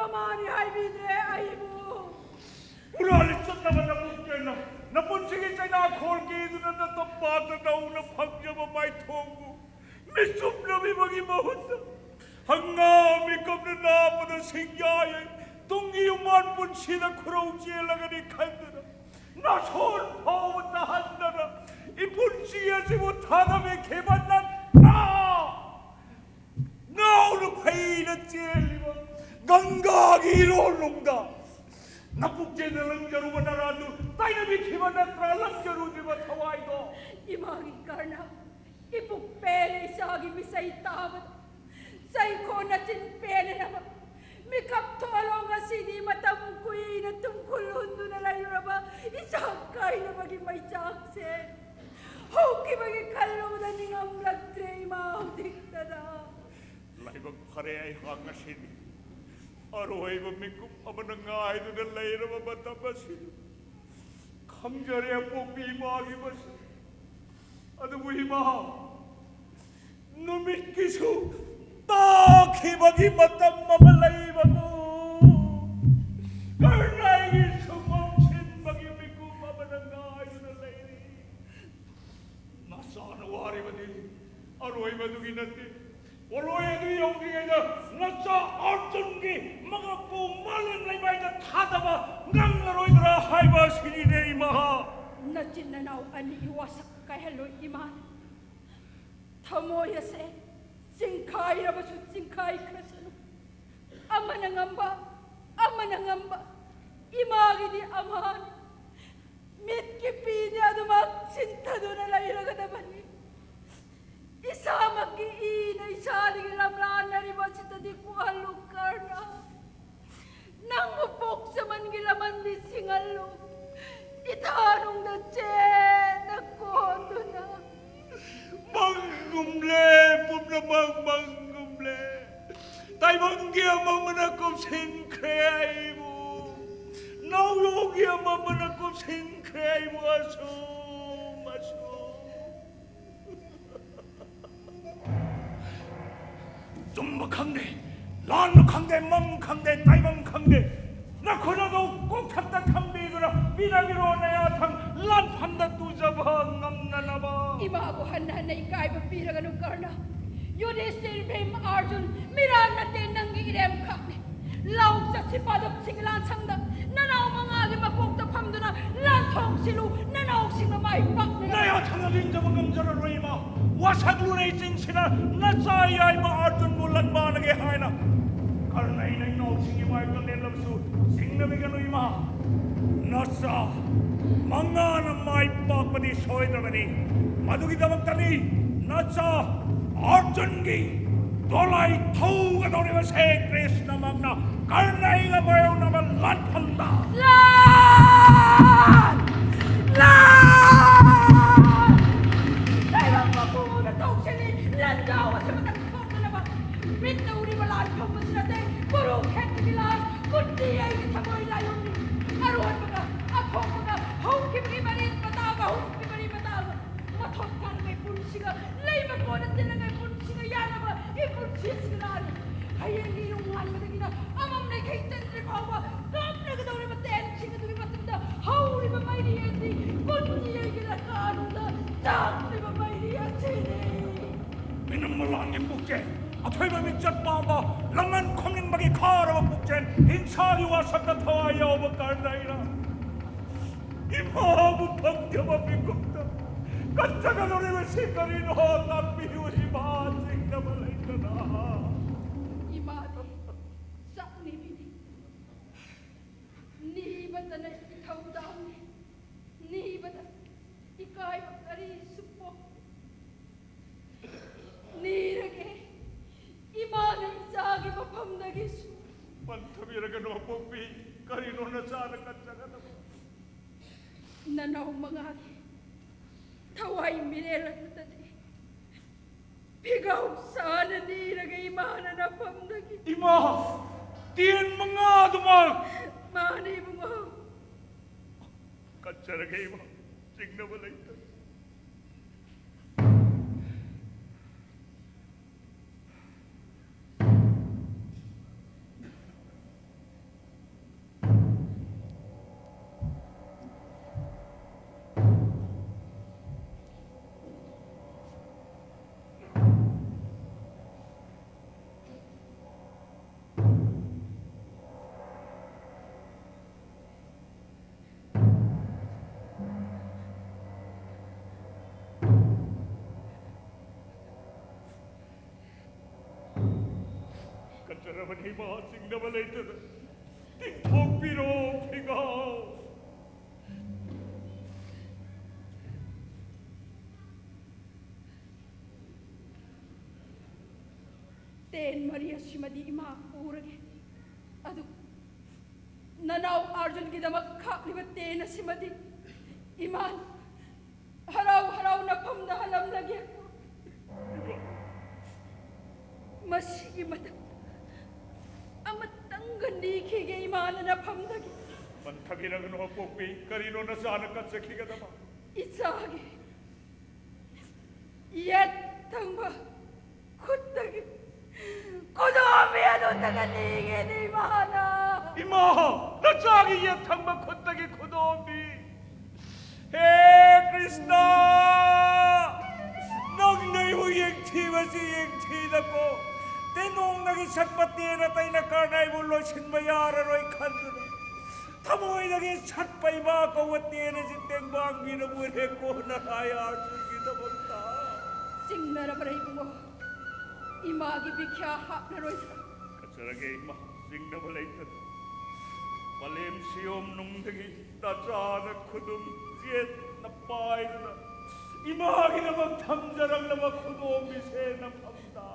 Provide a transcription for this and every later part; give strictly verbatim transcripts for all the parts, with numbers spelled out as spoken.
ꯃꯃꯥꯅꯤ ꯍꯥꯏꯕꯤꯗ꯭ꯔꯦ ꯑꯩꯕꯨ꯫ ꯍꯨꯔꯥꯜꯂꯤ ꯆꯠꯅꯕ ꯅꯕꯨꯛ ꯀꯦꯟꯅ, ꯅꯄꯨꯟꯁꯤꯒꯤ ꯆꯩꯅꯥꯈꯣꯜ ꯀꯤꯗꯨꯅ ꯅꯇꯝꯄꯥꯛꯇ ꯅꯧꯅ ꯐꯪꯖꯕ ꯃꯥꯏꯊꯣꯡꯕꯨ ꯃꯤꯆꯨꯞꯅꯕꯤꯕꯒꯤ ꯃꯍꯨꯠꯇ, ꯍꯪꯒꯥꯝ ꯃꯤꯀꯞꯅ ꯅꯥꯞꯄꯗ ꯁꯤꯡꯌꯥ ꯌꯩ, ꯇꯨꯡꯒꯤ ꯌꯨꯝꯕꯥꯟ ꯄꯨꯟꯁꯤꯗ ꯈꯨꯔꯧ ꯆꯦꯜꯂꯒꯅꯤ ꯈꯟꯗꯨꯅ, ꯅꯥꯁꯣꯟ ꯐꯥꯎꯕ ꯇꯥꯍꯟꯗꯅ ꯏꯄꯨꯟꯁꯤ ꯑꯁꯤꯕꯨ ꯊꯥꯗꯕꯤꯈꯤꯕ ꯅꯠꯇ꯭ꯔꯥ? ꯉꯥꯎꯅ ꯐꯩꯅ ꯆꯦꯜꯂꯤꯕ ꯒꯪꯒꯥꯒꯤ ꯏꯔꯣꯜꯅꯨꯡꯗ ꯅꯄꯨꯛꯆꯦꯟꯗ ꯂꯪꯖꯔꯨꯕ ꯅꯔꯥꯗꯨ ꯇꯥꯏꯅꯕꯤꯈꯤꯕ ꯅꯠꯇ꯭ꯔꯥ? ꯂꯪꯖꯔꯨꯗ꯭ꯔꯤꯕ ꯊꯋꯥꯏꯗꯣ꯫ ꯏꯃꯥꯒꯤ ꯀꯔꯅ, ꯏꯄꯨꯛ ꯄꯦꯜꯂꯦ ꯏꯆꯥꯒꯤ ꯃꯤꯁꯩ ꯇꯥꯕꯗ꯫ ꯆꯩꯈꯣꯟ ꯅꯆꯤꯟ ꯄꯦꯟꯅꯅꯕ ꯃꯤꯀꯞ ꯊꯣꯛꯍꯜꯂꯣ꯫ ꯉꯁꯤꯗꯤ ꯃꯇꯝ ꯀꯨꯏꯅ ꯇꯨꯝꯈꯨꯜ ꯍꯨꯟꯗꯨꯅ ꯂꯩꯔꯨꯔꯕ ꯏꯆꯥ ꯀꯥꯏꯅꯕꯒꯤ ꯃꯩꯆꯥꯛꯁꯦ ꯍꯧꯈꯤꯕꯒꯤ ꯈꯜꯂꯨꯕꯗ ꯅꯤꯡꯉꯝꯂꯛꯇ꯭ꯔꯦ ꯏꯃꯥ ꯍꯧꯖꯤꯛꯇꯗ꯫ ꯂꯥꯏꯕꯛ ꯐꯔꯦ ꯑꯩꯍꯥꯛ ꯉꯁꯤꯗꯤ ꯑꯔꯣꯏꯕ ꯃꯤꯀꯨꯞ ꯑꯃꯅ ꯉꯥꯏꯗꯨꯅ ꯂꯩꯔꯕ ꯃꯇꯝ ꯑꯁꯤꯗ꯫ ꯈꯪꯖꯔꯦ ꯑꯄꯣꯛꯄꯤ ꯏꯃꯥꯒꯤ ꯃꯁꯛ꯫ ꯑꯗꯨꯕꯨ ꯏꯃꯥ, ꯅꯨꯃꯤꯠꯀꯤꯁꯨ ꯇꯥꯈꯤꯕꯒꯤ ꯃꯇꯝ ꯑꯃ ꯂꯩꯕꯕꯨ ꯀꯔꯅꯥꯏꯒꯤ ꯁꯨꯡꯑꯣꯟ ꯁꯤꯟꯕꯒꯤ ꯃꯤꯀꯨꯞ ꯑꯃꯅ ꯉꯥꯏꯗꯨꯅ ꯂꯩꯔꯤ꯫ ꯅꯆꯥꯅ ꯋꯥꯔꯤꯕꯗꯤ ꯑꯔꯣꯏꯕꯗꯨꯒꯤ ꯅꯠꯇꯦ꯫ ꯄꯣꯂꯣꯏ ꯑꯗꯨ ꯌꯧꯗ꯭ꯔꯤꯉꯩꯗ ꯅꯆꯥ ꯑꯔꯖꯨꯟꯒꯤ ꯃꯉꯛꯄꯨ ꯃꯥꯂꯦꯝ ꯂꯩꯃꯥꯏꯗ ꯊꯥꯗꯕ ꯉꯝꯂꯔꯣꯏꯗ꯭ꯔꯥ ꯍꯥꯏꯕ ꯑꯁꯤꯅꯤꯅꯦ, ꯏꯃꯥ꯫ ꯅꯆꯤꯟ ꯅꯅꯥꯎ ꯑꯅꯤꯒꯤ ꯋꯥꯁꯛ ꯀꯥꯏꯍꯜꯂꯣꯏ, ꯏꯃꯥ꯫ ꯊꯃꯣꯏ ꯑꯁꯦ ꯆꯤꯡꯈꯥꯏꯔꯕꯁꯨ ꯆꯤꯡꯈꯥꯏꯈ꯭ꯔꯁꯅꯨ꯫ ꯑꯃꯅ ꯉꯝꯕ, ꯑꯃꯅ ꯉꯝꯕ, ꯏꯃꯥꯒꯤꯗꯤ ꯑꯃꯍꯥꯅꯤ꯫ ꯃꯤꯠꯀꯤ ꯄꯤꯗꯤ ꯑꯗꯨꯃꯛ ꯆꯤꯟꯊꯗꯨꯅ ꯂꯩꯔꯒꯗꯕꯅꯤ꯫ ꯏꯁꯥꯃꯛꯀꯤ ꯏꯅ ꯏꯁꯥꯗꯒꯤ ꯂꯝꯂꯥꯟꯅꯔꯤꯕ ꯑꯁꯤꯗꯗꯤ ꯀꯣꯛꯍꯜꯂꯨ ꯀꯔꯅ꯫ ꯅꯪꯕꯨ ꯄꯣꯛꯆꯃꯟꯒꯤ ꯂꯃꯟꯗꯤ ꯁꯤꯡꯍꯜꯂꯨ꯫ ꯏꯊꯥꯅꯨꯡꯗ ꯆꯦꯠꯅ ꯀꯣꯟꯗꯨꯅ꯫ ꯃꯪꯒꯨꯝꯂꯦ, ꯄꯨꯝꯅꯃꯛ ꯃꯪꯒꯨꯝꯂꯦ꯫ ꯇꯥꯏꯕꯪꯒꯤ ꯑꯃꯝꯕꯅ ꯀꯨꯞꯁꯤꯟꯈ꯭ꯔꯦ ꯑꯩꯕꯨ꯫ ꯅꯧꯌꯣꯒꯤ ꯑꯃꯝꯕꯅ ꯀꯨꯞꯁꯤꯟꯈ꯭ꯔꯦ ꯑꯩꯕꯨ ꯑꯁꯨꯝ, ꯑꯁꯨꯝ꯫ ꯆꯨꯝꯕ ꯈꯪꯗꯦ꯫ ꯂꯥꯟꯕ ꯈꯪꯗꯦ, ꯃꯪ ꯈꯪꯗꯦ, ꯇꯥꯏꯕꯪ ꯈꯪꯗꯦ, ꯅꯈꯨꯠ ꯑꯗꯨ ꯀꯣꯛꯊꯛꯇ ꯊꯝꯕꯤꯗꯨꯅ ꯄꯤꯔꯝꯃꯤꯔꯣ ꯅꯌꯥꯊꯪ ꯂꯥꯟꯐꯝꯗ ꯇꯨꯖꯕ ꯉꯝꯅꯅꯕ꯫ ꯏꯃꯥꯕꯨ ꯍꯟꯅ ꯍꯟꯅ ꯏꯀꯥꯏꯕ ꯄꯤꯔꯒꯅꯨ ꯀꯔꯅ꯫ ꯌꯨꯙꯤꯁꯇꯤꯔ, ꯚꯤꯝ, ꯑꯔꯖꯨꯟ, ꯃꯤꯔꯥꯠ ꯅꯠꯇꯦ, ꯅꯪꯒꯤ ꯏꯔꯦꯝꯈꯛꯅꯤ꯫ ꯂꯧ ꯆꯠꯁꯤ ꯄꯥꯗꯨꯞꯁꯤꯡꯒꯤ ꯂꯥꯟꯁꯪꯗ ꯅꯅꯥꯎ ꯃꯉꯥꯒꯤ ꯃꯀꯣꯛꯇ ꯐꯝꯗꯨꯅ ꯂꯥꯟꯊꯣꯡꯁꯤꯜꯂꯨ, ꯅꯅꯥꯎꯁꯤꯡꯅ ꯃꯥꯏ ꯄꯥꯛꯅꯅꯕ꯫ ꯅꯌꯥꯊꯪꯅ ꯂꯤꯡꯖꯕ ꯉꯝꯖꯔꯔꯣꯏ ꯏꯃꯥ꯫ ꯋꯥꯁꯛꯂꯨꯔꯦ ꯆꯤꯡꯁꯤꯅ ꯅꯆꯥ ꯌꯥꯏꯃ ꯑꯔꯖꯨꯟꯕꯨ ꯂꯥꯟꯕꯥꯟꯒꯦ ꯍꯥꯏꯅ꯫ ꯀꯔꯅ ꯑꯩꯅ ꯏꯅꯥꯎꯁꯤꯡꯒꯤ ꯃꯥꯏꯗ ꯂꯦꯞꯂꯕꯁꯨ ꯆꯤꯡꯅꯕꯤꯒꯅꯨ ꯏꯃꯥ꯫ ꯅꯆꯥ ꯃꯉꯥꯅ ꯃꯥꯏ ꯄꯥꯛꯄꯗꯤ ꯁꯣꯏꯗ꯭ꯔꯕꯅꯤ꯫ ꯃꯗꯨꯒꯤꯗꯃꯛꯇꯅꯤ ꯅꯆꯥ ꯑꯔꯖꯨꯟꯒꯤ ꯗꯣꯂꯥꯏ ꯊꯧꯒꯗꯧꯔꯤꯕꯁꯦ ꯀ꯭ꯔꯤꯁꯅꯃꯛꯅ ꯀꯔꯅꯩꯒ ꯃꯥꯌꯣꯛꯅꯕ ꯂꯥꯟꯐꯝꯗ꯫ ꯂꯥꯟ! ꯂꯥꯟ! ꯇꯥꯏꯕꯪ ꯃꯄꯨꯅ ꯇꯧꯁꯤꯜꯂꯤ, ꯂꯥꯟꯖꯥꯎ ꯑꯁꯤꯃꯇꯪ ꯊꯣꯛꯇꯅꯕ꯫ ꯃꯤꯠꯅ ꯎꯔꯤꯕ ꯂꯥꯟꯐꯝ ꯑꯁꯤ ꯅꯠꯇꯦ, ꯀꯨꯔꯨꯈꯦꯇ꯭ꯔꯒꯤ ꯂꯥꯟ꯫ ꯀꯨꯟꯇꯤ ꯑꯩꯒꯤ ꯊꯃꯣꯏ ꯂꯥꯏꯑꯣꯟꯅꯤ꯫ ꯑꯔꯣꯟꯕꯒ ꯑꯊꯣꯛꯄꯒ ꯍꯧꯈꯤꯕꯒꯤ ꯃꯔꯤ ꯃꯇꯥꯒ ꯍꯧꯈꯤꯕꯒꯤ ꯃꯔꯤ ꯃꯇꯥꯒ ꯃꯊꯣꯡ ꯀꯥꯅꯉꯩ ꯄꯨꯟꯁꯤꯒ ꯂꯩꯕ ꯀꯣꯟꯅ ꯇꯤꯟꯅꯉꯩ ꯄꯨꯟꯁꯤꯒ ꯌꯥꯅꯕ ꯏꯄꯨꯟꯁꯤ ꯑꯁꯤꯒ ꯂꯥꯛꯑꯅꯤ꯫ ꯍꯌꯦꯡꯒꯤ ꯏꯔꯨꯡ ꯉꯥꯟꯕꯗꯒꯤꯅ ꯑꯃꯝ ꯂꯩꯈꯩ ꯆꯟꯗ꯭ꯔꯤ ꯐꯥꯎꯕ ꯀꯥꯞꯅꯒꯗꯧꯔꯤꯕ ꯇꯦꯟꯁꯤꯡ ꯑꯗꯨꯒꯤ ꯃꯇꯨꯡꯗ ꯍꯧꯔꯤꯕ ꯃꯩꯔꯤ ꯑꯁꯤ ꯀꯨꯟꯇꯤ ꯑꯩꯒꯤ ꯂꯀꯥꯅꯨꯡꯗ ꯆꯥꯛꯂꯤꯕ ꯃꯩꯔꯤ ꯑꯁꯤꯅꯤ꯫ ꯃꯤꯅꯝ ꯃꯂꯥꯡꯒꯤ ꯄꯨꯛꯆꯦꯜ, ꯑꯊꯣꯏꯕ ꯃꯤꯡꯆꯠ ꯄꯥꯝꯕ, ꯂꯃꯟ ꯈꯣꯝꯅꯤꯡꯕꯒꯤ ꯈꯥꯔꯕ ꯄꯨꯛꯆꯦꯜ, ꯍꯤꯡꯁꯥꯒꯤ ꯋꯥꯁꯛꯇ ꯊꯋꯥꯏ ꯌꯥꯎꯕ ꯀꯔꯅꯩꯅ ꯏꯃꯥꯕꯨ ꯐꯪꯖꯕ ꯃꯤꯀꯨꯞꯇ ꯀꯠꯆꯒꯗꯧꯔꯤꯕꯁꯤ ꯀꯔꯤꯅꯣ? ꯇꯥꯛꯄꯤꯌꯨ ꯏꯃꯥ, ꯆꯤꯡꯅꯕ ꯂꯩꯇꯅ꯫ ꯏꯃꯥꯗꯤ ꯆꯥꯛꯅꯤꯕꯤꯅꯤ꯫ ꯅꯤꯕꯇꯅ ꯏꯊꯧꯗꯥꯡꯅꯤ꯫ ꯅꯤꯕꯗ ꯏꯀꯥꯏꯕ ꯀꯔꯤꯁꯨ ꯄꯣꯛꯇꯦ꯫ ꯅꯤꯔꯒꯦ, ꯏꯃꯥꯅ ꯏꯆꯥꯒꯤ ꯃꯐꯝꯗꯒꯤꯁꯨ꯫ ꯄꯟꯊꯕꯤꯔꯒꯅꯨ ꯑꯄꯣꯛꯄꯤ, ꯀꯔꯤꯅꯣ ꯅꯆꯥꯅ ꯀꯠꯆꯒꯗꯕ? ꯅꯅꯥꯎ ꯃꯉꯥꯒꯤ ꯊꯋꯥꯏ ꯃꯤꯔꯦꯜ ꯑꯗꯨꯗꯗꯤ ꯐꯤꯒꯥꯎ ꯁꯥꯅ ꯅꯤꯔꯒ ꯏꯃꯥꯅ ꯅꯐꯝꯗꯒꯤ꯫ ꯏꯃꯥ, ꯇꯦꯟ ꯃꯉꯥꯗꯨꯃꯛ꯫ ꯃꯥꯅꯤ ꯏꯕꯨꯡꯉꯣ꯫ ꯀꯠꯆꯔꯒꯦ ꯏꯃꯥ, ꯆꯤꯡꯅꯕ ꯂꯩꯇꯦ꯫ ꯔꯕꯅꯤ ꯏꯃꯥ, ꯆꯤꯡꯅꯕ ꯂꯩꯇꯅ ꯇꯤꯡꯊꯣꯛꯄꯤꯔꯣ ꯐꯤꯒꯥꯎ꯫ ꯇꯦꯟ ꯃꯔꯤ ꯑꯁꯤꯃꯗꯤ ꯏꯃꯥ ꯄꯨꯔꯒꯦ꯫ ꯑꯗꯨ ꯅꯅꯥꯎ ꯑꯥꯔꯖꯨꯟꯒꯤꯗꯃꯛ ꯈꯥꯛꯂꯤꯕ ꯇꯦꯟ ꯑꯁꯤꯃꯗꯤ ꯏꯃꯥꯅ ꯍꯔꯥꯎ ꯍꯔꯥꯎ ꯅꯐꯝꯗ ꯍꯜꯂꯝꯂꯒꯦ꯫ ꯃꯁꯤꯒꯤ ꯃꯊꯛꯇ ꯑꯃꯇꯪꯒ ꯅꯤꯈꯤꯒꯦ ꯏꯃꯥꯅ ꯅꯐꯝꯗꯒꯤ꯫ ꯃꯟꯊꯕꯤꯔꯒꯅꯨ ꯑꯄꯣꯛꯄꯤ, ꯀꯔꯤꯅꯣ ꯅꯆꯥꯅ ꯀꯠꯆꯈꯤꯒꯗꯕ? ꯏꯆꯥꯒꯤ ꯌꯦꯠ ꯊꯪꯕ ꯈꯨꯠꯇꯒꯤ ꯈꯨꯗꯣꯝꯕꯤ ꯑꯗꯨꯇꯒ ꯅꯤꯒꯦꯅꯦ ꯏꯃꯥꯅ꯫ ꯏꯃꯥ, ꯅꯆꯥꯒꯤ ꯌꯦꯠ ꯊꯪꯕ ꯈꯨꯠꯇꯒꯤ ꯈꯨꯗꯣꯝꯕꯤ꯫ ꯍꯦ ꯀ꯭ꯔꯤꯁꯅ, ꯅꯪ ꯅꯩꯕꯨ ꯌꯦꯡꯊꯤꯕꯁꯤ ꯌꯦꯡꯊꯤꯅꯀꯣ, ꯇꯦꯟꯗꯣꯡꯗꯒꯤ ꯁꯠꯄ ꯇꯦꯟ ꯑꯇꯩꯅ ꯀꯔꯅꯥꯏꯕꯨ ꯂꯣꯏꯁꯤꯟꯕ ꯌꯥꯔꯔꯣꯏ ꯈꯟꯗꯨꯅ, ꯊꯃꯣꯏꯗꯒꯤ ꯁꯠꯄ ꯏꯃꯥ ꯀꯧꯕ ꯇꯦꯟ ꯑꯁꯤ ꯇꯦꯡꯕꯥꯡꯕꯤꯅꯕꯨ ꯔꯦꯀꯣꯅ ꯍꯥꯏ ꯑꯥꯔꯖꯨꯟꯒꯤꯗꯃꯛꯇ꯫ ꯆꯤꯡꯅꯔꯕ꯭ꯔꯥ ꯏꯕꯨꯡꯉꯣ? ꯏꯃꯥꯒꯤ ꯕꯤꯈ꯭ꯌꯥ ꯍꯥꯞꯂꯔꯣꯏꯗ꯭ꯔꯥ? ꯀꯠꯆꯔꯒꯦ ꯏꯃꯥ, ꯆꯤꯡꯅꯕ ꯂꯩꯇꯅ꯫ ꯃꯥꯂꯦꯝ ꯁꯤꯌꯣꯝ ꯅꯨꯡꯗꯒꯤ ꯅꯆꯥꯅ ꯈꯨꯗꯨꯝ ꯆꯦꯠꯅ ꯄꯥꯏꯗꯨꯅ ꯏꯃꯥꯒꯤꯗꯃꯛ ꯊꯝꯖꯔꯝꯂꯕ ꯈꯨꯗꯣꯝꯕꯤꯁꯦ ꯅꯐꯝꯗ꯫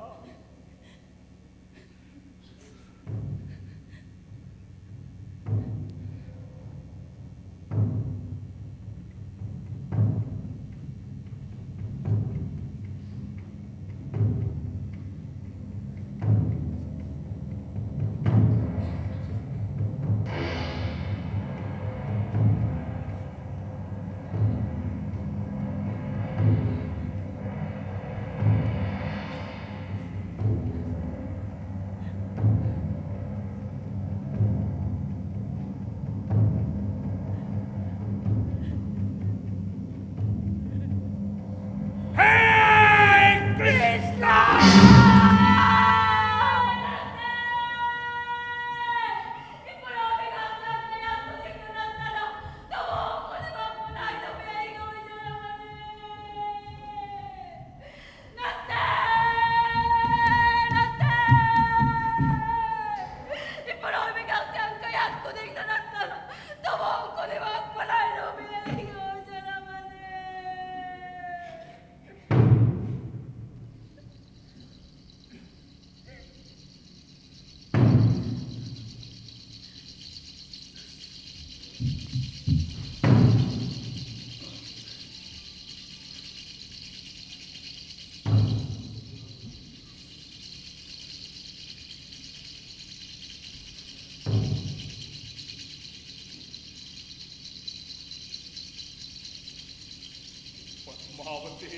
ꯄꯗꯃꯥꯕꯇꯤ,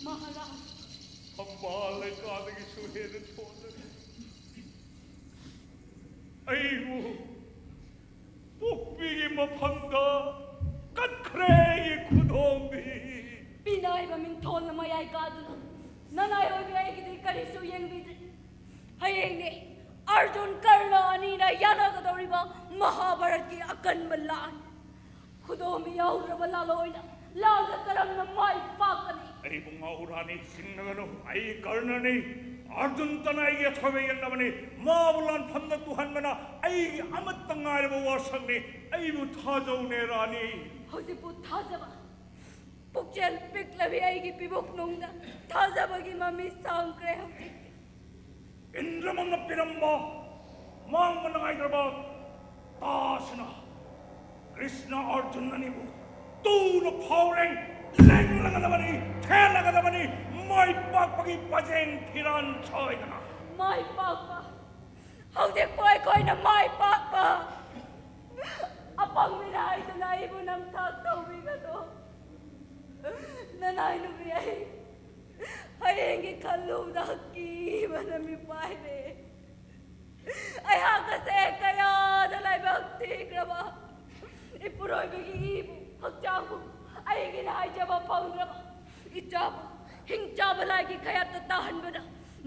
ꯃꯍꯥꯔꯥꯖ꯫ ꯊꯝꯕꯥꯜ ꯂꯩꯀꯥꯗꯒꯤꯁꯨ ꯍꯦꯟꯅ ꯊꯣꯟꯗꯅ ꯑꯩꯕꯨ ꯄꯣꯛꯄꯤꯒꯤ ꯃꯐꯝꯗ ꯀꯠꯈ꯭ꯔꯦ ꯑꯩꯒꯤ ꯈꯨꯗꯣꯝꯕꯤ꯫ ꯄꯤꯅꯥꯏꯕ ꯃꯤꯡꯊꯣꯜꯅ ꯃꯌꯥꯏ ꯀꯥꯗꯨꯅ ꯅꯅꯥꯏ ꯑꯣꯏꯕꯤ ꯑꯩꯒꯤꯗꯤ ꯀꯔꯤꯁꯨ ꯌꯦꯡꯕꯤꯗ꯭ꯔꯦ꯫ ꯍꯌꯦꯡꯅꯦ ꯑꯔꯖꯨꯟ ꯀꯔꯅ ꯑꯅꯤꯅ ꯌꯥꯅꯒꯗꯧꯔꯤꯕ ꯃꯍꯥꯚꯥꯔꯠꯀꯤ ꯑꯀꯟꯕ ꯂꯥꯟ꯫ ꯈꯨꯗꯣꯝꯕꯤ ꯌꯥꯎꯗ꯭ꯔꯕ ꯂꯥꯜꯂꯣꯏꯅ ꯂꯥꯟꯗ ꯀꯔꯝꯅ ꯃꯥꯏ ꯄꯥꯛꯀꯅꯤ? ꯑꯩꯕꯨ ꯉꯥꯎꯔꯥꯅꯤ, ꯆꯤꯡꯅꯒꯅꯨ꯫ ꯑꯩ ꯀꯔꯅꯅꯤ꯫ ꯑꯔꯖꯨꯟꯇꯅ ꯑꯩꯒꯤ ꯑꯊꯣꯏꯕ ꯌꯦꯠꯅꯕꯅꯤ꯫ ꯃꯥꯕꯨ ꯂꯥꯟꯐꯝꯗ ꯇꯨꯍꯟꯕꯅ ꯑꯩꯒꯤ ꯑꯃꯠꯇ ꯉꯥꯏꯔꯕ ꯋꯥꯁꯛꯅꯤ꯫ ꯑꯩꯕꯨ ꯊꯥꯖꯧꯅꯦ ꯔꯥꯅꯤ꯫ ꯍꯧꯖꯤꯛꯄꯨ ꯊꯥꯖꯕ ꯄꯨꯛꯆꯦꯜ ꯄꯤꯛꯂꯕꯤ ꯑꯩꯒꯤ ꯄꯤꯕꯨꯛꯅꯨꯡꯗ ꯊꯥꯖꯕꯒꯤ ꯃꯃꯤ ꯁꯥꯡꯈ꯭ꯔꯦ ꯍꯧꯖꯤꯛ꯫ ꯏꯟꯗ꯭ꯔꯃꯛꯅ ꯄꯤꯔꯝꯕ ꯃꯥꯡꯕ ꯅꯥꯏꯗ꯭ꯔꯕ ꯇꯥꯁꯤꯅ ꯀ꯭ꯔꯤꯁꯅ ꯑꯔꯖꯨꯟ ꯑꯅꯤꯕꯨ ꯇꯨꯅ ꯐꯥꯎꯔꯦꯡ ꯂꯦꯡꯂꯒꯗꯕꯅꯤ, ꯊꯦꯜꯂꯒꯗꯕꯅꯤ, ꯃꯥꯏ ꯄꯥꯛꯄꯒꯤ ꯄꯖꯦꯡ ꯐꯤꯔꯥꯟ ꯁꯣꯏꯗꯅ꯫ ꯃꯥꯏ ꯄꯥꯛꯄ? ꯍꯧꯖꯤꯛꯄꯨ ꯑꯩꯈꯣꯏꯅ ꯃꯥꯏ ꯄꯥꯛꯄ? ꯑꯄꯪꯕꯤꯅ ꯍꯥꯏꯗꯨꯅ ꯑꯩꯕꯨ ꯅꯝꯊꯥꯛ ꯇꯧꯕꯤꯒꯅꯨ꯫ ꯅꯅꯥꯏ ꯅꯨꯄꯤ ꯑꯩ ꯍꯌꯦꯡꯒꯤ ꯈꯜꯂꯨꯕꯗ ꯀꯤꯕꯅ ꯃꯤꯄꯥꯏꯔꯦ꯫ ꯑꯩꯍꯥꯛ ꯑꯁꯦ ꯀꯌꯥꯗ ꯂꯥꯏꯕꯛ ꯊꯤꯈ꯭ꯔꯕ! ꯏꯄꯨꯔꯣꯏꯕꯒꯤ ꯏꯕꯨ, ꯍꯛꯆꯥꯡꯕꯨ ꯑꯩꯒꯤꯅ ꯍꯥꯏꯖꯕ ꯐꯪꯗ꯭ꯔꯕ ꯏꯆꯥꯕꯨ ꯍꯤꯡꯆꯥꯕ ꯂꯥꯏꯒꯤ ꯈꯌꯥꯠꯇ ꯇꯥꯍꯟꯕꯗ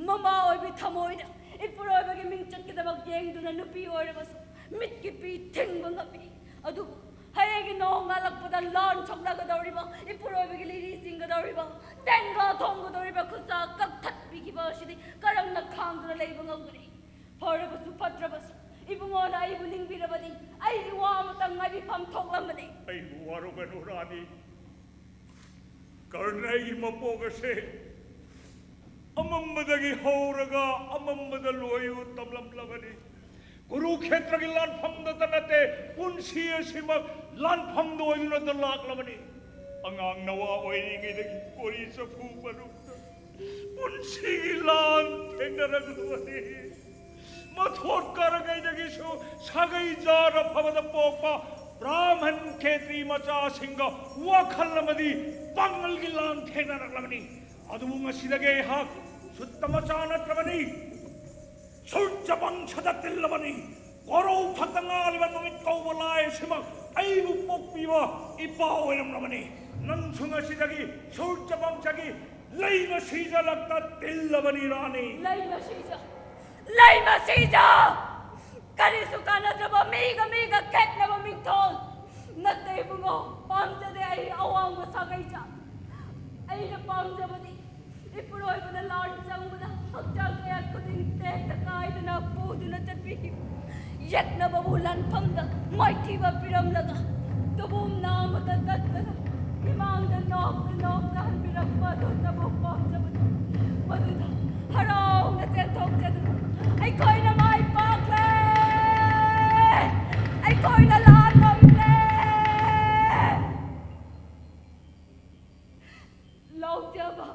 ꯃꯃꯥ ꯑꯣꯏꯕꯤ ꯊꯃꯣꯏꯅ ꯏꯄꯨꯔꯣꯏꯕꯒꯤ ꯃꯤꯡꯆꯠꯀꯤꯗꯃꯛ ꯌꯦꯡꯗꯨꯅ ꯅꯨꯄꯤ ꯑꯣꯏꯔꯕꯁꯨ ꯃꯤꯠꯀꯤ ꯄꯤ ꯊꯤꯡꯕ ꯉꯝꯃꯤ꯫ ꯑꯗꯨꯕꯨ ꯍꯌꯦꯡꯒꯤ ꯅꯣꯡ ꯉꯥꯜꯂꯛꯄꯗ ꯂꯥꯟ ꯁꯣꯛꯅꯒꯗꯧꯔꯤꯕ, ꯏꯄꯨꯔꯣꯏꯕꯒꯤ ꯂꯤꯔꯤ ꯆꯤꯡꯒꯗꯧꯔꯤꯕ, ꯇꯦꯡꯒꯥ ꯊꯣꯡꯒꯗꯧꯔꯤꯕ ꯈꯨꯠꯁꯥ ꯀꯛꯊꯠꯄꯤꯈꯤꯕ ꯑꯁꯤꯗꯤ ꯀꯔꯝꯅ ꯈꯥꯡꯗꯨꯅ ꯂꯩꯕ ꯉꯝꯒꯅꯤ? ꯐꯔꯕꯁꯨ ꯐꯠꯇ꯭ꯔꯕꯁꯨ ꯏꯕꯨꯡꯉꯣꯅ ꯑꯩꯕꯨ ꯅꯤꯡꯕꯤꯔꯕꯗꯤ ꯑꯩꯒꯤ ꯋꯥ ꯑꯃꯇꯪ ꯉꯥꯏꯕꯤꯐꯝ ꯊꯣꯛꯂꯝꯕꯅꯤ꯫ ꯑꯩꯕꯨ ꯋꯥꯔꯧꯒꯅꯨ ꯔꯥꯅꯤ꯫ ꯀꯔꯅꯒꯤ ꯃꯄꯣꯛ ꯑꯁꯦ ꯑꯃꯝꯕꯗꯒꯤ ꯍꯧꯔꯒ ꯑꯃꯝꯕꯗ ꯂꯣꯏꯌꯨ ꯇꯝꯂꯝꯂꯕꯅꯤ꯫ ꯀꯨꯔꯨꯈꯦꯇ꯭ꯔꯒꯤ ꯂꯥꯟꯐꯝꯗꯇ ꯅꯠꯇꯦ, ꯄꯨꯟꯁꯤ ꯑꯁꯤꯃꯛ ꯂꯥꯟꯐꯝꯗ ꯑꯣꯏꯗꯨꯅꯇ ꯂꯥꯛꯂꯕꯅꯤ꯫ ꯑꯉꯥꯡ ꯅꯋꯥ ꯑꯣꯏꯔꯤꯉꯩꯗꯒꯤ ꯀꯣꯔꯤ ꯆꯐꯨ ꯃꯔꯨꯞꯇ ꯄꯨꯟꯁꯤꯒꯤ ꯂꯥꯟ ꯊꯦꯡꯅꯔꯛꯂꯕꯅꯤ꯫ ꯃꯊꯣꯠ ꯀꯥꯔꯤꯉꯩꯗꯒꯤꯁꯨ ꯁꯥꯒꯩ ꯖꯥꯠ ꯑꯐꯕꯗ ꯄꯣꯛꯄ ꯕ꯭ꯔꯥꯍꯃꯟ ꯈꯦꯇ꯭ꯔꯤ ꯃꯆꯥꯁꯤꯡꯒ ꯋꯥꯈꯜ ꯑꯃꯗꯤ ꯄꯥꯡꯒꯜꯒꯤ ꯂꯥꯟ ꯊꯦꯡꯅꯔꯛꯂꯕꯅꯤ꯫ ꯑꯗꯨꯕꯨ ꯉꯁꯤꯗꯒꯤ ꯑꯩꯍꯥꯛ ꯁꯨꯠꯇ ꯃꯆꯥ ꯅꯠꯇ꯭ꯔꯕꯅꯤ꯫ ꯁꯨꯔꯖ ꯕꯪꯁꯗ ꯇꯤꯜꯂꯕꯅꯤ꯫ ꯀꯣꯔꯧ ꯊꯛꯇ ꯉꯥꯜꯂꯤꯕ ꯅꯨꯃꯤꯠ ꯀꯧꯕ ꯂꯥꯏ ꯑꯁꯤꯃꯛ ꯑꯩꯕꯨ ꯄꯣꯛꯄꯤꯕ ꯏꯄꯥ ꯑꯣꯏꯔꯝꯂꯕꯅꯤ꯫ ꯅꯪꯁꯨ ꯉꯁꯤꯗꯒꯤ ꯁꯨꯔꯖ ꯕꯪꯁꯒꯤ ꯂꯩꯃ ꯁꯤꯖ ꯂꯛꯇ ꯇꯤꯜꯂꯕꯅꯤ ꯔꯥꯅꯤ꯫ ꯂꯩꯃ ꯁꯤꯖ, ꯂꯩꯃ ꯁꯤꯖ! ꯀꯔꯤꯁꯨ ꯀꯥꯟꯅꯗ꯭ꯔꯕ ꯃꯤꯒ ꯃꯤꯒ ꯈꯦꯠꯅꯕ ꯃꯤꯡꯊꯣꯜ ꯅꯠꯇꯦ ꯏꯕꯨꯡꯉꯣ꯫ ꯄꯥꯝꯖꯗꯦ ꯑꯩ ꯑꯋꯥꯡꯕ ꯁꯥꯒꯩꯖ꯫ ꯑꯩꯅ ꯄꯥꯝꯖꯕꯗꯤ ꯏꯄꯨꯔꯣꯏꯕꯅ ꯂꯥꯟ ꯆꯪꯕꯗ ꯍꯛꯆꯥꯡ ꯀꯌꯥꯠ ꯈꯨꯗꯤꯡ ꯇꯦꯛꯇ ꯀꯥꯏꯗꯅ ꯄꯨꯗꯨꯅ ꯆꯠꯄꯤꯈꯤꯕ ꯌꯦꯛꯅꯕꯕꯨ ꯂꯥꯟꯐꯝꯗ ꯃꯥꯏꯊꯤꯕ ꯄꯤꯔꯝꯂꯒ ꯇꯨꯕꯨꯝ ꯅꯥꯝꯃꯇ ꯇꯠꯇꯅ ꯏꯃꯥꯡꯗ ꯅꯣꯛꯇ ꯅꯣꯛꯇ ꯍꯟꯕꯤꯔꯛꯄ ꯑꯗꯨꯇꯕꯨ ꯄꯥꯝꯖꯕꯅꯤ꯫ ꯃꯗꯨꯗ ꯍꯔꯥꯎꯅ ꯆꯦꯟꯊꯣꯛꯆꯗꯨꯅ ꯑꯩꯈꯣꯏꯅ ꯃꯥꯏ ꯄꯥꯛꯂꯦ, ꯑꯩꯈꯣꯏꯅ ꯂꯥꯟ ꯉꯝꯂꯦ꯫ ꯂꯥꯎꯖꯕ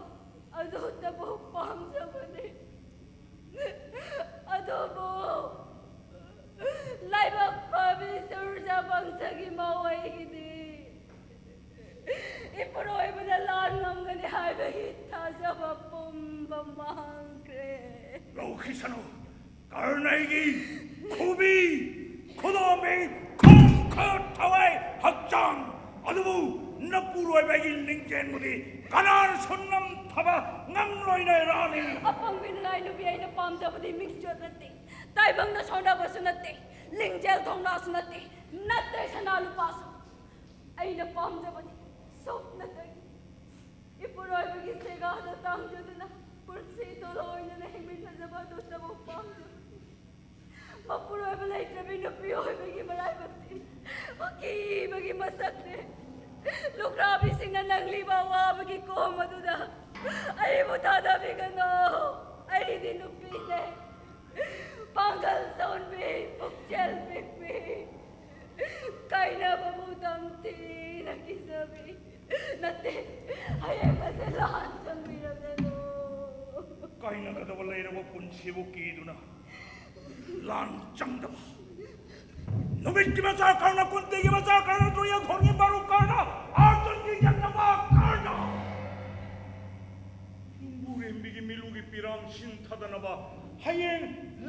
ꯑꯗꯨꯇꯕꯨ ꯄꯥꯝꯖꯕꯅꯤ꯫ ꯑꯗꯨꯕꯨ ꯂꯥꯏꯕꯛ ꯐꯕꯤ ꯁꯨꯔꯖ ꯕꯪꯁꯒꯤ ꯃꯑꯣꯏꯒꯤꯗꯤ ꯏꯄꯨꯔꯣꯏꯕꯅ ꯂꯥꯟ ꯉꯝꯒꯅꯤ ꯍꯥꯏꯕꯒꯤ ꯊꯥꯖꯕ ꯄꯨꯝꯕ ꯃꯥꯡꯈ꯭ꯔꯦ꯫ ꯂꯧꯈꯤꯁꯅꯨ꯫ ꯀꯔꯅꯩꯒꯤ ꯈꯨꯕꯤ, ꯈꯨꯗꯣꯝꯕꯤ, ꯈꯣꯡ, ꯈꯨꯠ, ꯊꯋꯥꯏ, ꯍꯛꯆꯥꯡ ꯑꯗꯨꯕꯨ ꯅꯄꯨꯔꯣꯏꯕꯒꯤ ꯂꯤꯡꯖꯦꯜꯕꯨꯗꯤ ꯀꯅꯥꯅꯁꯨ ꯅꯝꯊꯕ ꯉꯝꯂꯣꯏꯅꯦ ꯔꯥꯅꯤ꯫ ꯑꯄꯪꯕꯤ ꯅꯅꯥꯏ ꯅꯨꯄꯤ ꯑꯩꯅ ꯄꯥꯝꯖꯕꯗꯤ ꯃꯤꯡꯆꯠ ꯅꯠꯇꯦ, ꯇꯥꯏꯕꯪꯅ ꯁꯣꯟꯅꯕꯁꯨ ꯅꯠꯇꯦ, ꯂꯤꯡꯖꯦꯜ ꯊꯧꯅꯥꯁꯨ ꯅꯠꯇꯦ, ꯅꯠꯇꯦ ꯁꯅꯥ ꯂꯨꯄꯥꯁꯨ꯫ ꯑꯩꯅ ꯄꯥꯝꯖꯕꯗꯤ ꯁꯨꯞꯅꯇꯒꯤ ꯏꯄꯨꯔꯣꯏꯕꯒꯤ ꯁꯦꯒꯥꯗ ꯇꯥꯡꯖꯗꯨꯅ ꯄꯨꯟꯁꯤ ꯇꯣꯂꯣꯏꯅꯅ ꯍꯤꯡꯃꯤꯟꯅꯖꯕ ꯑꯗꯨꯇꯕꯨ ꯄꯥꯝꯖꯕꯅꯤ꯫ ꯃꯄꯨꯔꯣꯏꯕ ꯂꯩꯇ꯭ꯔꯕꯤ ꯅꯨꯄꯤ ꯑꯣꯏꯕꯒꯤ ꯃꯔꯥꯏꯕꯛꯇꯤ ꯑꯀꯤꯕꯒꯤ ꯃꯁꯛꯅꯦ꯫ ꯂꯨꯈ꯭ꯔꯥꯕꯤꯁꯤꯡꯅ ꯅꯪꯂꯤꯕ ꯑꯋꯥꯕꯒꯤ ꯀꯣꯝ ꯑꯗꯨꯗ ꯑꯩꯕꯨ ꯊꯥꯗꯕꯤꯒꯅꯨ꯫ ꯑꯩꯗꯤ ꯅꯨꯄꯤꯅꯦ꯫ ꯄꯥꯡꯒꯜ ꯁꯣꯟꯕꯤ, ꯄꯨꯛꯆꯦꯜ ꯄꯤꯛꯄꯤ, ꯀꯥꯏꯅꯕꯕꯨ ꯇꯝꯊꯤꯅ ꯀꯤꯖꯕꯤ꯫ ꯅꯠꯇꯦ, ꯍꯌꯦꯡ ꯑꯁꯦ ꯂꯥꯟ ꯆꯪꯕꯤꯔꯁꯅꯨ꯫ ꯀꯥꯏꯅꯒꯗꯕ ꯂꯩꯔꯕ ꯄꯨꯟꯁꯤꯕꯨ ꯀꯤꯗꯨꯅ ꯂꯥꯟ ꯆꯪꯗꯕ꯫ ꯅꯨꯃꯤꯠꯀꯤ ꯃꯆꯥ ꯀꯔꯅ, ꯀꯨꯟꯇꯤꯒꯤ ꯃꯆꯥ ꯀꯔꯅ, ꯗꯨꯔꯌꯣꯙꯣꯟꯒꯤ ꯃꯔꯨꯞ ꯀꯔꯅ, ꯑꯔꯖꯨꯟꯒꯤ ꯌꯦꯛꯅꯕ ꯀꯔꯅ꯫ ꯅꯨꯡꯕꯨꯔꯦꯝꯕꯤꯒꯤ ꯃꯤꯂꯨꯒꯤ ꯄꯤꯔꯥꯡ ꯁꯤꯟꯊꯗꯅꯕ ꯍꯌꯦꯡ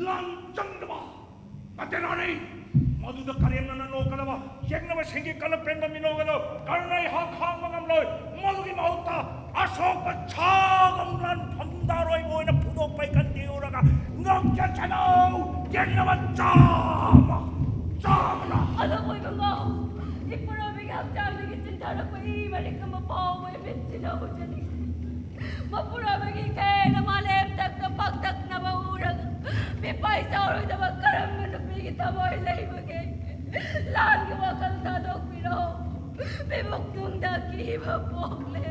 ꯂꯥꯟ ꯆꯪꯗꯕ꯫ ꯅꯠꯇꯦ ꯔꯥꯅꯤ, ꯃꯗꯨꯗ ꯀꯔꯦꯝꯅꯅ ꯅꯣꯛꯀꯗꯕ, ꯌꯦꯛꯅꯕꯁꯤꯡꯒꯤ ꯀꯂꯛ ꯄꯦꯟꯕ ꯃꯤꯅꯣꯛ ꯑꯗꯨ ꯀꯔꯅ ꯑꯩꯍꯥꯛ ꯈꯥꯡꯕ ꯉꯝꯂꯣꯏ꯫ ꯃꯗꯨꯒꯤ ꯃꯍꯨꯠꯇ ꯑꯁꯣꯛꯄ ꯁꯥꯒꯝ ꯂꯥꯟꯐꯝꯗ ꯑꯔꯣꯏꯕ ꯑꯣꯏꯅ ꯐꯨꯗꯣꯛꯄꯩ ꯀꯟꯗꯤꯎꯔꯒ ꯉꯝꯖꯁꯅꯨ꯫ ꯌꯦꯛꯅꯕ ꯆꯥꯝꯃ, ꯆꯥꯝꯃꯅ꯫ ꯑꯗꯨꯕꯨ ꯏꯕꯨꯡꯉꯣ, ꯏꯄꯨꯔꯣꯏꯕꯒꯤ ꯍꯛꯆꯥꯡꯗꯒꯤ ꯆꯤꯟꯊꯔꯛꯄ ꯏ ꯃꯔꯤꯛ ꯑꯃ ꯐꯥꯎꯕ ꯏꯃꯤꯠꯁꯤꯅ ꯎꯖꯅꯤꯡꯗꯦ꯫ ꯃꯄꯨꯔꯣꯏꯕꯒꯤ ꯈꯦꯅ ꯃꯥꯂꯦꯝ ꯊꯛꯇ ꯄꯥꯛꯇꯛꯅꯕ ꯎꯔꯒ, ꯃꯤꯄꯥꯏ ꯆꯥꯎꯔꯣꯏꯗꯕ ꯀꯔꯝꯕ ꯅꯨꯄꯤꯒꯤ ꯊꯃꯣꯏ ꯂꯩꯕꯒꯦ? ꯂꯥꯟꯒꯤ ꯋꯥꯈꯜ ꯊꯥꯗꯣꯛꯄꯤꯔꯣ꯫ ꯃꯤꯕꯨꯛꯅꯨꯡꯗ ꯀꯤꯕ ꯄꯣꯛꯂꯦ꯫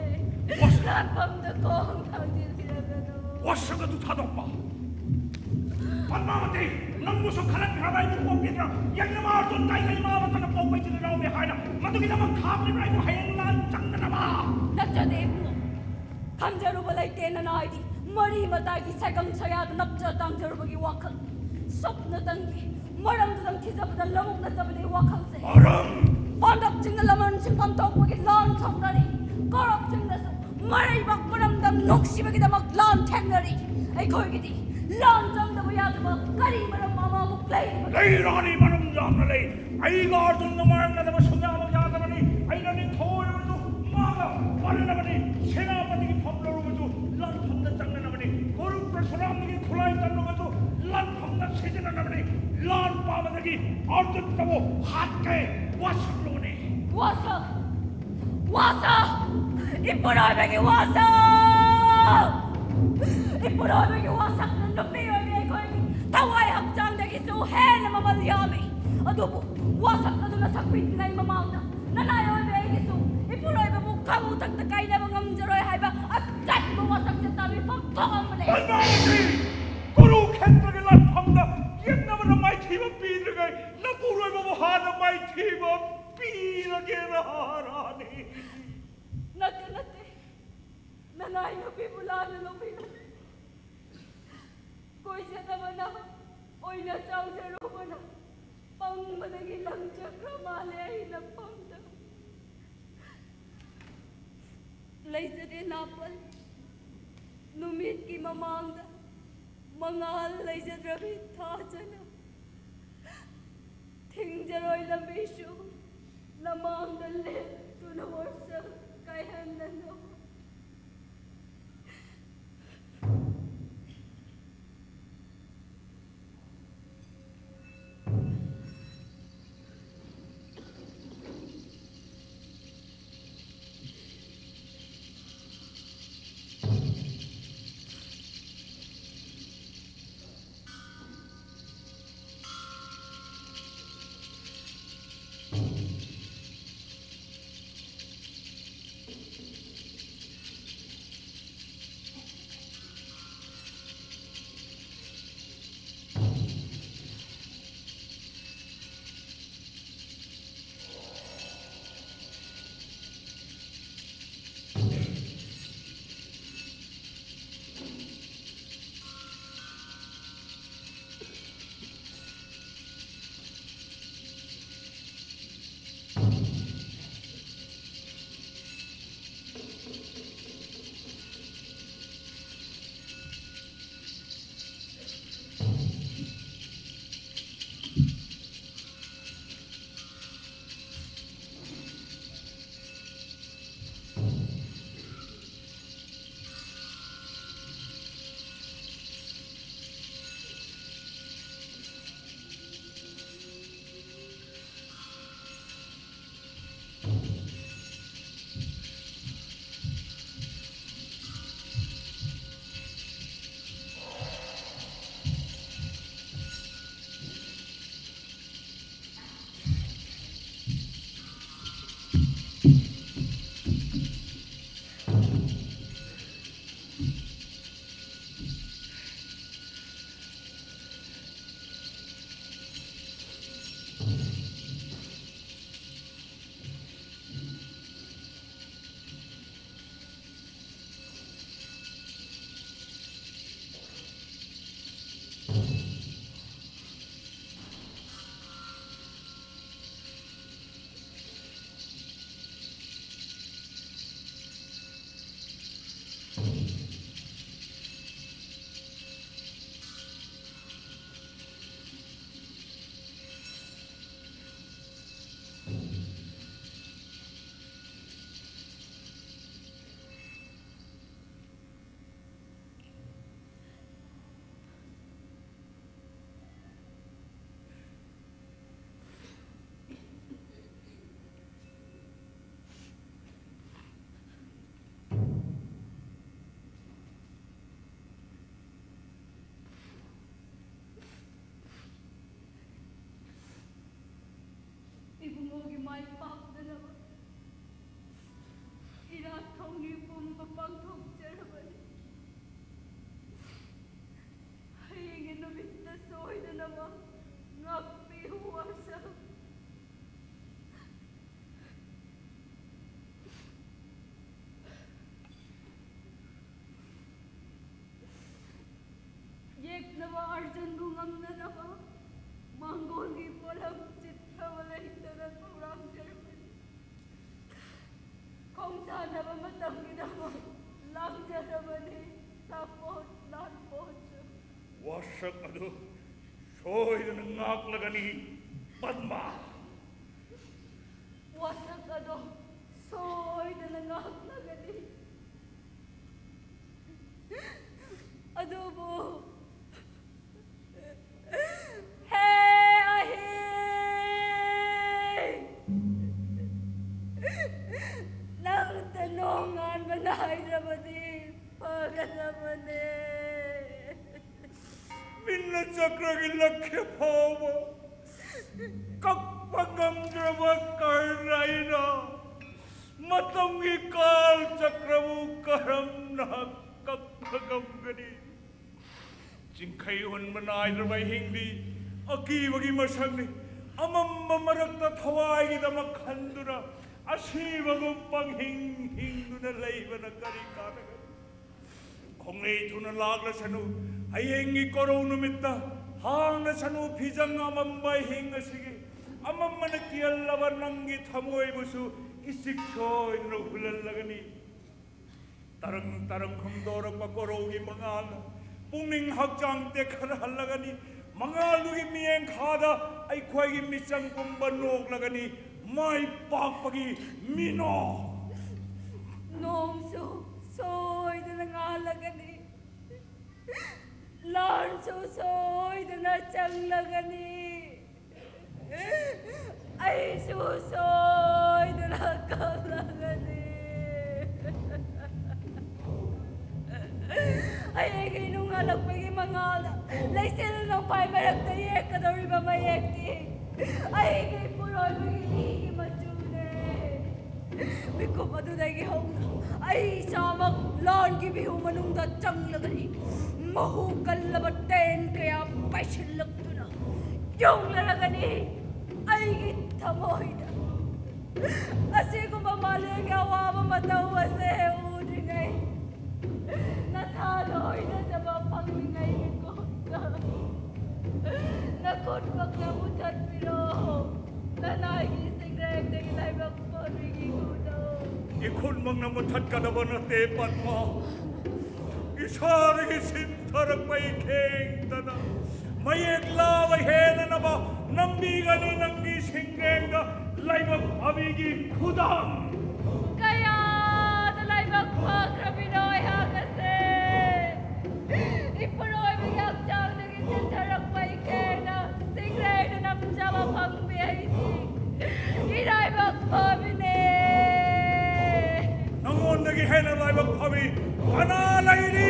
ꯑꯁ! ꯂꯥꯟꯐꯝꯗ ꯈꯣꯡ ꯊꯥꯡꯖꯤꯟꯕꯤꯔꯒꯅꯨ꯫ ꯋꯥꯁꯛ ꯑꯗꯨ ꯊꯥꯗꯣꯛꯄ꯫ ꯄꯗꯃꯥꯕꯇꯤ, ꯅꯪꯕꯨꯁꯨ ꯈꯜꯂꯛꯈ꯭ꯔꯕ ꯑꯩꯕꯨ ꯄꯣꯛꯄꯤꯗ꯭ꯔꯥ? ꯌꯦꯛꯅꯕ ꯑꯔꯖꯨꯟ ꯀꯥꯏꯅ ꯏꯃꯥ ꯃꯊꯟꯇ ꯄꯣꯛꯄ ꯏꯆꯤꯜ ꯏꯅꯥꯎꯅꯤ ꯍꯥꯏꯅ ꯃꯗꯨꯒꯤꯗꯃꯛ ꯈꯥꯝꯂꯤꯕ꯭ꯔꯥ ꯑꯩꯕꯨ ꯍꯌꯦꯡ ꯂꯥꯟ ꯆꯪꯗꯅꯕ? ꯅꯠꯆꯗꯦ ꯏꯕꯨꯡꯉꯣ꯫ ꯈꯟꯖꯔꯨꯕ ꯂꯩꯇꯦ ꯅꯅꯥꯏꯗꯤ꯫ ꯃꯔꯤ ꯃꯇꯥꯒꯤ ꯁꯥꯏꯒꯝ ꯁꯣꯌꯥꯗ ꯅꯞꯆ ꯇꯥꯡꯖꯔꯨꯕꯒꯤ ꯋꯥꯈꯜ꯫ ꯁꯨꯞꯅꯇꯪꯒꯤ ꯃꯔꯝꯗꯨꯗꯪ ꯊꯤꯖꯕꯗ ꯂꯧꯕꯨꯛ ꯅꯠꯆꯕꯅꯤ ꯋꯥꯈꯜꯁꯦ꯫ ꯃꯔꯝ? ꯄꯥꯟꯗꯞꯁꯤꯡꯅ ꯂꯃꯟꯁꯤꯡ ꯄꯥꯡꯊꯣꯛꯄꯒꯤ ꯂꯥꯟ ꯁꯣꯛꯅꯔꯤ꯫ ꯀꯧꯔꯞꯁꯤꯡꯅꯁꯨ ꯃꯔꯩꯕꯥꯛ ꯃꯔꯝꯗꯝ ꯅꯨꯡꯁꯤꯕꯒꯤꯗꯃꯛ ꯂꯥꯟ ꯊꯦꯡꯅꯔꯤ꯫ ꯑꯩꯈꯣꯏꯒꯤꯗꯤ ꯂꯥꯟ ꯆꯪꯗꯕ ꯌꯥꯗꯕ ꯀꯔꯤ ꯃꯔꯝ ꯑꯃꯃꯨꯛ ꯂꯩꯔꯤꯕꯒꯦ? ꯂꯩ ꯔꯥꯅꯤ, ꯃꯔꯝ ꯌꯥꯝꯅ ꯂꯩ꯫ ꯑꯩꯒ ꯑꯔꯖꯨꯟꯒ ꯃꯥꯡꯅꯗꯕ ꯁꯨꯡꯌꯥꯃꯛ ꯌꯥꯗꯕꯅꯤ꯫ ꯑꯩꯅ ꯅꯤꯡꯊꯧ ꯑꯣꯏꯔꯕꯁꯨ ꯃꯥꯒ ꯃꯥꯟꯅꯅꯕꯅꯤ꯫ ꯁꯦꯅꯥꯄꯇꯤꯒꯤ ꯐꯝ ꯂꯧꯔꯕꯁꯨ ꯂꯥꯟꯐꯝꯗ ꯆꯪꯅꯅꯕꯅꯤ꯫ ꯒꯨꯔꯨ ꯄꯔꯁꯨꯔꯥꯝꯗꯒꯤ ꯈꯨꯠꯂꯥꯏ ꯇꯝꯂꯕꯁꯨ ꯂꯥꯟꯐꯝꯗ ꯁꯤꯖꯤꯟꯅꯅꯕꯅꯤ꯫ ꯂꯥꯟ ꯄꯥꯕꯗꯒꯤ ꯑꯔꯖꯨꯟꯇꯕꯨ ꯍꯥꯠꯀꯦ꯫ ꯋꯥꯁꯛꯂꯣꯅꯦ꯫ ꯋꯥꯁꯛ! ꯋꯥꯁꯛ! ꯏꯄꯨꯔꯣꯏꯕꯒꯤ ꯋꯥꯁꯛ! ꯏꯄꯨꯔꯣꯏꯕꯒꯤ ꯋꯥꯁꯛꯅ ꯅꯨꯄꯤ ꯑꯣꯏꯕꯤ ꯑꯩꯈꯣꯏꯒꯤ ꯊꯋꯥꯏ ꯍꯛꯆꯥꯡꯗꯒꯤꯁꯨ ꯍꯦꯟꯅ ꯃꯃꯜ ꯌꯥꯝꯃꯤ꯫ ꯑꯗꯨꯕꯨ ꯋꯥꯁꯛ ꯑꯗꯨꯅ ꯁꯛꯄꯤꯗ꯭ꯔꯤꯉꯩ ꯃꯃꯥꯡꯗ ꯅꯅꯥꯏ ꯑꯣꯏꯕꯤ ꯑꯩꯒꯤꯁꯨ ꯏꯄꯨꯔꯣꯏꯕꯕꯨ ꯈꯥꯉꯨ ꯊꯛꯇ ꯀꯥꯏꯅꯕ ꯉꯝꯖꯔꯣꯏ ꯍꯥꯏꯕ ꯑꯆꯦꯠꯄ ꯋꯥꯁꯛꯁꯦ ꯇꯥꯕꯤꯐꯝ ꯊꯣꯛꯑꯝꯕꯅꯦ꯫ ꯄꯗꯃꯥꯕꯇꯤ! ꯀꯨꯔꯨꯈꯦꯇ꯭ꯔꯒꯤ ꯂꯥꯟꯐꯝꯗ ꯊꯤꯔꯒꯦ ꯃꯍꯥꯔꯥꯅꯤ꯫ ꯅꯠꯇꯦ, ꯅꯠꯇꯦ꯫ ꯅꯅꯥꯏ ꯅꯨꯄꯤꯕꯨ ꯂꯥꯟꯅ ꯂꯧꯕꯤꯔꯨꯅꯨ꯫ ꯀꯣꯏꯖꯗꯕꯅ ꯑꯣꯏꯅ ꯆꯥꯎꯖꯔꯨꯕꯅ ꯄꯪꯕꯗꯒꯤ ꯂꯪꯖꯈ꯭ꯔ ꯃꯥꯜꯂꯦ ꯑꯩꯅ ꯄꯪꯗꯕ꯫ ꯂꯩꯖꯗꯦ ꯅꯥꯄꯜ꯫ ꯅꯨꯃꯤꯠꯀꯤ ꯃꯃꯥꯡꯗ ꯃꯉꯥꯜ ꯂꯩꯖꯗ꯭ꯔꯕꯤ ꯊꯥꯖꯅ ꯊꯤꯡꯖꯔꯣꯏ ꯂꯝꯕꯤꯁꯨ ꯅꯃꯥꯡꯗ ꯂꯦꯞꯇꯨꯅ ꯋꯥꯁꯛ ꯀꯥꯏꯍꯟꯗꯅ꯫ ꯈꯣꯡꯁꯥꯟꯅꯕ ꯃꯇꯝꯒꯤꯗꯃꯛ ꯂꯥꯡꯖꯔꯕꯅꯤ꯫ ꯁꯥꯄꯣꯟ ꯂꯥꯟꯄꯣꯟꯁꯨ꯫ ꯋꯥꯁꯛ ꯑꯗꯨ ꯁꯣꯏꯗꯅ ꯉꯥꯛꯂꯒꯅꯤ, ꯄꯗꯃ꯫ ꯋꯥꯁꯛ ꯑꯗꯣ ꯁꯣꯏꯗꯅ ꯉꯥꯛꯂꯒꯅꯤ꯫ ꯑꯗꯨꯕꯨ, ꯍꯦ ꯑꯍꯤꯡ! ꯅꯪꯇ ꯅꯣꯡꯉꯥꯟꯕ ꯅꯥꯏꯗ꯭ꯔꯕꯗꯤ ꯐꯒꯗꯕꯅꯦ꯫ ꯃꯤꯟꯅ ꯆꯀ꯭ꯔꯒꯤ ꯂꯛꯈꯦ ꯐꯥꯎꯕ ꯀꯛꯄ ꯉꯝꯗ꯭ꯔꯕ ꯀꯔꯅ ꯑꯩꯅ ꯃꯇꯝꯒꯤ ꯀꯥꯜ ꯆꯀ꯭ꯔꯕꯨ ꯀꯔꯝꯅ ꯀꯛꯄ ꯉꯝꯒꯅꯤ? ꯆꯤꯡꯈꯩ ꯍꯨꯟꯕ ꯅꯥꯏꯗ꯭ꯔꯕ ꯑꯍꯤꯡꯗꯤ ꯑꯀꯤꯕꯒꯤ ꯃꯁꯛꯅꯤ꯫ ꯑꯃꯝꯕ ꯃꯔꯛꯇ ꯊꯋꯥꯏꯒꯤꯗꯃꯛ ꯈꯟꯗꯨꯅ ꯑꯁꯤꯕꯕꯨ ꯄꯪꯍꯤꯡ ꯍꯤꯡꯗꯨꯅ ꯂꯩꯕꯅ ꯀꯔꯤ ꯀꯥꯟꯅꯒꯅꯤ? ꯈꯣꯡꯂꯩ ꯊꯨꯅ ꯂꯥꯛꯂꯁꯅꯨ꯫ ꯍꯌꯦꯡꯒꯤ ꯀꯣꯔꯧ ꯅꯨꯃꯤꯠꯇ ꯍꯥꯡꯂꯁꯅꯨ ꯐꯤꯖꯪ ꯑꯃꯝꯕ ꯑꯍꯤꯡ ꯑꯁꯤꯒꯤ꯫ ꯑꯃꯝꯕꯅ ꯀꯤꯍꯜꯂꯕ ꯅꯪꯒꯤ ꯊꯃꯣꯏꯕꯨꯁꯨ ꯏꯆꯤꯛ ꯁꯣꯏꯗꯅ ꯍꯨꯜꯍꯜꯂꯒꯅꯤ꯫ ꯇꯔꯪ ꯇꯔꯪ ꯍꯨꯝꯗꯣꯔꯛꯄ ꯀꯣꯔꯧꯒꯤ ꯃꯉꯥꯜꯅ ꯄꯨꯛꯅꯤꯡ ꯍꯛꯆꯥꯡ ꯇꯦꯛꯈꯠꯍꯜꯂꯒꯅꯤ꯫ ꯃꯉꯥꯜꯗꯨꯒꯤ ꯃꯤꯠꯌꯦꯡꯈꯥꯗ ꯑꯩꯈꯣꯏꯒꯤ ꯃꯤꯆꯪ ꯄꯨꯝꯕ ꯅꯣꯛꯂꯒꯅꯤ꯫ ꯃꯥꯏ ꯄꯥꯛꯄꯒꯤ ꯃꯤꯅꯣ꯫ ꯅꯣꯡꯁꯨ ꯁꯣꯏꯗꯅ ꯉꯥꯜꯂꯒꯅꯤ꯫ ꯂꯥꯟꯁꯨ ꯁꯣꯏꯗꯅ ꯆꯪꯂꯒꯅꯤ꯫ ꯑꯩꯁꯨ ꯁꯣꯏꯗꯅ ꯀꯞꯂꯒꯅꯤ꯫ ꯑꯩꯒꯤ ꯅꯣꯡꯉꯥꯜꯂꯛꯄꯒꯤ ꯃꯉꯥꯜꯗ ꯂꯩꯆꯤꯜ ꯅꯣꯡꯐꯥꯏ ꯃꯔꯛꯇ ꯌꯦꯛꯀꯗꯧꯔꯤꯕ ꯃꯌꯦꯛꯇꯤ ꯑꯩꯒꯤ ꯄꯣꯔꯣꯏꯕꯒꯤ ꯏꯒꯤ ꯃꯆꯨꯅꯦ꯫ ꯃꯤꯀꯨꯞ ꯑꯗꯨꯗꯒꯤ ꯍꯧꯅ ꯑꯩ ꯏꯁꯥꯃꯛ ꯂꯥꯟꯒꯤ ꯃꯤꯍꯨ ꯃꯅꯨꯡꯗ ꯆꯪꯂꯒꯅꯤ꯫ ꯃꯍꯨ ꯀꯜꯂꯕ ꯇꯦꯟ ꯀꯌꯥ ꯄꯥꯏꯁꯤꯜꯂꯛꯇꯨꯅ ꯌꯣꯡꯂꯔꯒꯅꯤ ꯑꯩꯒꯤ ꯊꯃꯣꯏꯗ꯫ ꯑꯁꯤꯒꯨꯝꯕ ꯃꯥꯂꯦꯝꯒꯤ ꯑꯋꯥꯕ ꯃꯇꯧ ꯑꯁꯦ ꯎꯗ꯭ꯔꯤꯉꯩ ꯅꯊꯥꯗ ꯑꯣꯏꯅꯖꯕ ꯐꯪꯂꯤꯉꯩ ꯃꯤꯀꯨꯞꯇ ꯅꯈꯨꯠꯃꯛꯅ ꯃꯨꯊꯠꯄꯤꯔꯣ꯫ ꯅꯅꯥꯏꯒꯤ ꯁꯤꯡꯔꯦꯡꯗꯒꯤ ꯂꯥꯏꯕꯛ ꯐꯣꯟꯕꯤꯒꯤ ꯏꯍꯨꯗꯣ꯫ ꯏꯈꯨꯠꯃꯛꯅ ꯃꯨꯊꯠꯀꯗꯕ ꯅꯠꯇꯦ, ꯄꯗꯃ꯫ ꯏꯁꯥꯗꯒꯤ ꯁꯤꯟꯊꯔꯛꯄ ꯏꯈꯦꯡꯗꯅ ꯃꯌꯦꯛ ꯂꯥꯕ ꯍꯦꯟꯅꯅꯕ ꯅꯝꯕꯤꯒꯅꯤ ꯅꯪꯒꯤ ꯁꯤꯡꯂꯦꯟꯗ ꯂꯥꯏꯕꯛ ꯐꯕꯤꯒꯤ ꯈꯨꯗꯥꯡ꯫ ꯀꯌꯥꯗ ꯂꯥꯏꯕꯛ ꯐꯈ꯭ꯔꯕꯤꯅꯣ ꯑꯩꯍꯥꯛ ꯑꯁꯦ! ꯏꯄꯨꯔꯣꯏꯕꯒꯤ ꯍꯛꯆꯥꯡꯗꯒꯤ ꯆꯦꯟꯊꯔꯛꯄ ꯏꯈꯦꯡꯅ ꯁꯤꯡꯂꯦꯟꯗ ꯅꯝꯖꯕ ꯐꯪꯕꯤ ꯑꯩꯗꯤ ꯏꯔꯥꯏꯕꯛ ꯐꯕꯤꯅꯦ꯫ ꯅꯉꯣꯟꯗꯒꯤ ꯍꯦꯟꯅ ꯂꯥꯏꯕꯛ ꯐꯕꯤ ꯀꯅꯥ ꯂꯩꯔꯤ?